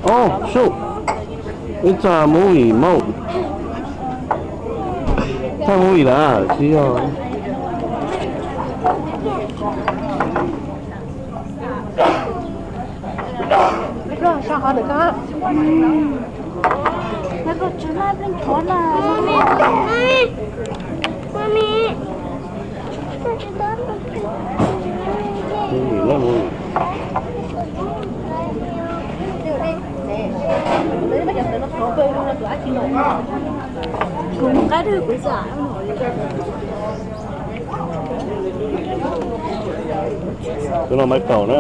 Ov, sub, ib txog movie mog. Thaij movie lawm tsis yog. Tus no Maiv Kaum na.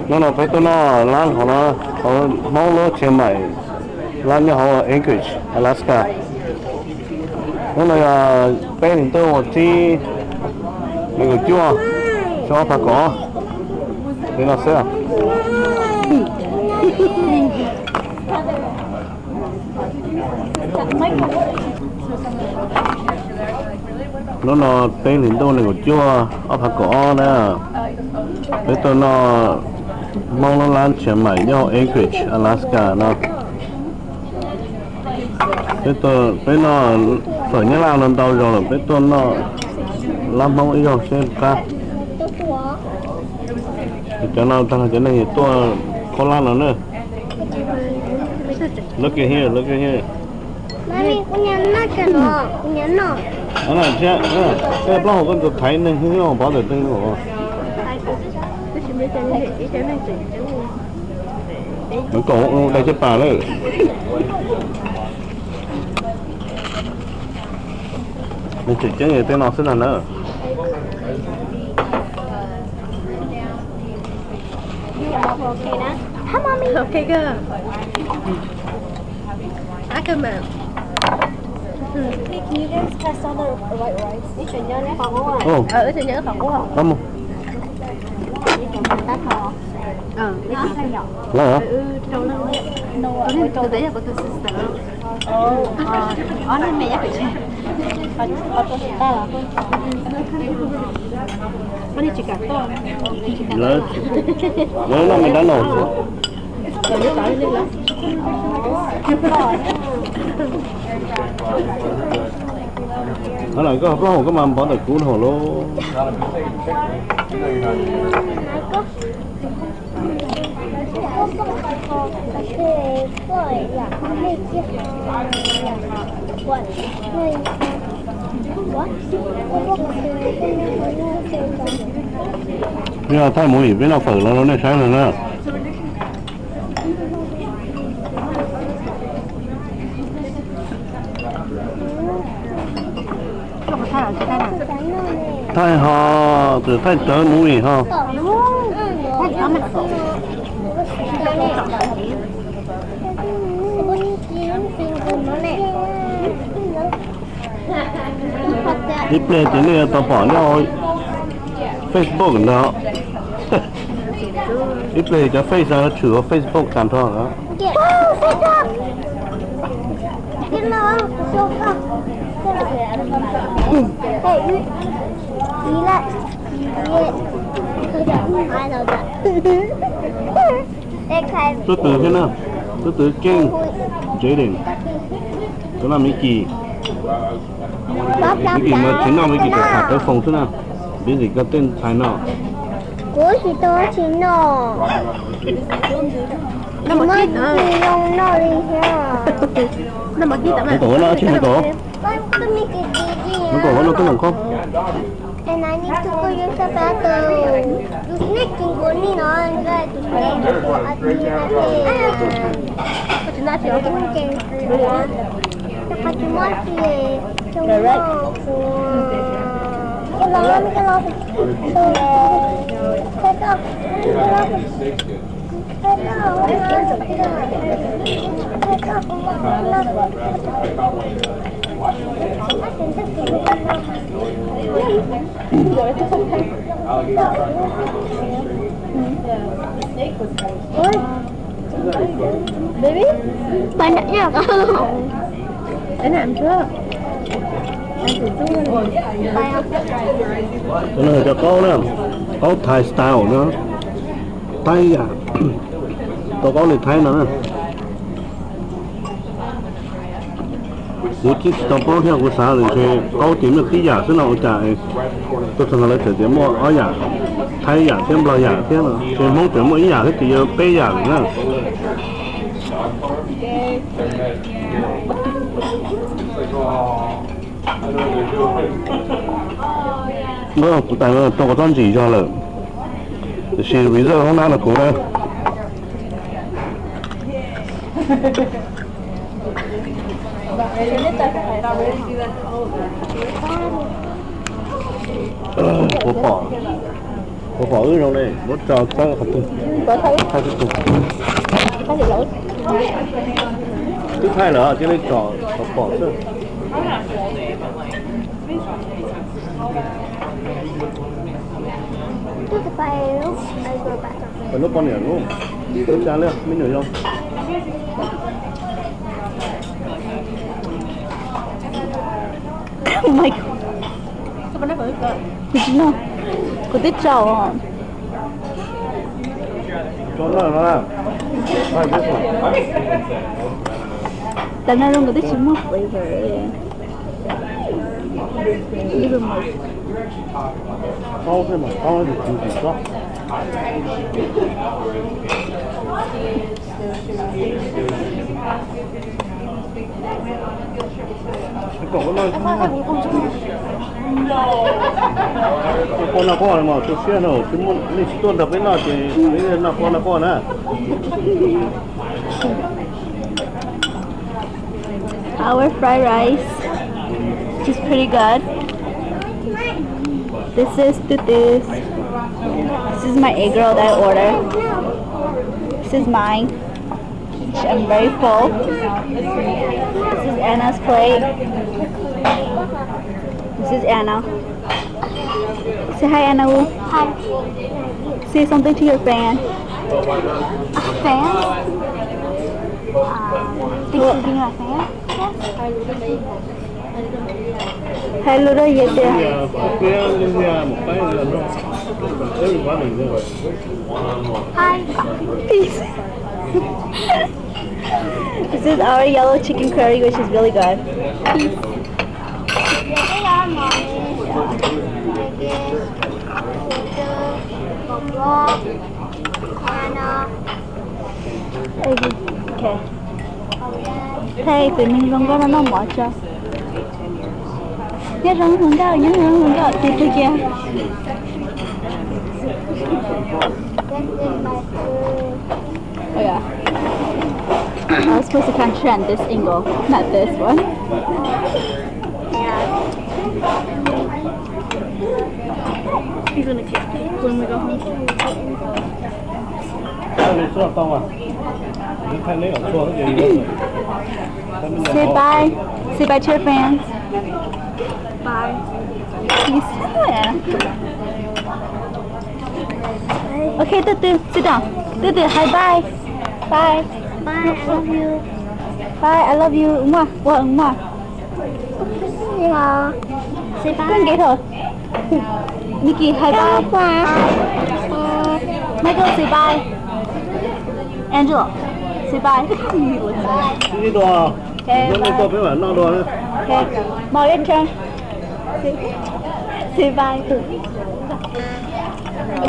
Hnub no peb tuaj noj lab hauv no, hauv Hmoob lub Chiang Mai, lab nyob hauv Anchorage, Alaska. Hnub no yog peb hlis ntuj vas thib nees nkaum cuaj, xyoo ob phav kaum ob, li no xwb. Hnub no peb hlis ntuj nees nkaum cuaj ob phav kaum ob na, peb tuaj noj Hmoob lub lab Chiang Mai nyob hauv Anchorage, Alaska no. Peb noj fawm Nyab Laj no ntau zaus lawm, peb tuaj noj lab Hmoob ib zaug seb puas qab. Cov no tag los cov neeg tuaj khaub lab no na. Look at here, look at here. Mami, kuv nyiam noj cov no, kuv nyiam noj. Tej plaub hau koj tus thaiv neeg xwb, pov ntawm twg os. Nws kom ua dai caj pas lawm. Nws tseem ceeb tej no xwb no na. Ov, lawv noj me dab no. Hnub no koj plaub hau koj mas pov ntawm kuv dhau lauj. Yog thaij movie peb noj fawm los rau nej saib no na. Thaij ho, thaij cov movie ho. Ib pliag ces nej yuav tau pom nyob hauv Facebook ntag. Ib pliag cov Face tshwm hauv Facebook tag nrho lawm. Tub Tws thiab na, Tub Tws Keej, Jaden, tus no Miv Kis. Miv Kis mas tsis noj, Miv Kis tsuas tham tev foos xwb na. Busy koj tej ntxhais no. Kuv tsis tau tsis noj. Nws kom ua no tsis nws kom. Nws kom ua no koj noj khob. Cov no cov qaub na, qaub Thai style no. Thaib yam, tau qaub li Thaib no na. Kuv tsis tau paub thiab, kuv xav tias ntshe qaub ces muaj tib yam xwb no ua cas tuaj txog no lawv txawm tias muaj ob yam, Thaib yam thiab Nplog yam thiab no, ces Hmoob tseem muaj ib yam thiab ces yog peb yam lawm na. Kuv tas rau koj txob ntsim zog lawm, tiam sis reserve hoob nab no kuv na. Puas pom, puas pom wb zoo li, muab tso txawb qhov twg? Thaij twb tug. Twb thaij lawm cia li tso kom pom xwb. Peb lub poj niam lub, lub tsa liaj me nyuam yau. Kuv tsis noj, kuv twb tsaus. Tam no zoo nkaus twb tsis muaj flavor. Kua noj quaj mas tu siab no, tsis muaj neeg tsis tuaj nrog peb noj ces peb noj kua noj quaj na. Our fried rice is pretty good. This is Tutu's. This is my egg roll that I ordered. This is mine. I'm very full. This is Anna's plate. This is Anna. Say hi, Anna Wu. Hi. Say something to your fan. Fan? Um, thanks for being my fan. Yes. Hais lus rau yawg tias. Hi. Peace. This is our yellow chicken curry, which is really good. Peace. Thaij tus neeg zoo nkauj no noj mov tso. Nyob zoo hluas nkauj, nyob zoo hluas nkauj, tus twg kiag? Oh yeah. I was supposed to kind of stand this angle, not this one. He's gonna kick me when we go home. Say bye. Say bye to your fans. Bye. Yes. Okay, Tutu, sit down. Tutu, hi, bye. Bye. Bye, I love you. Bye, I love you. Mwah. Mwah. Say bye. Koj nkev thaum. Nikki, hi, bye. Michael, say bye. Angela, say bye. Okay, bye. Okay, Mom, your turn. Say, say bye.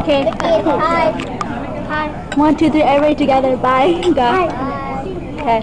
Okay. Hi. Hi. One, two, three, everybody together. Bye. Go. Hi. Okay.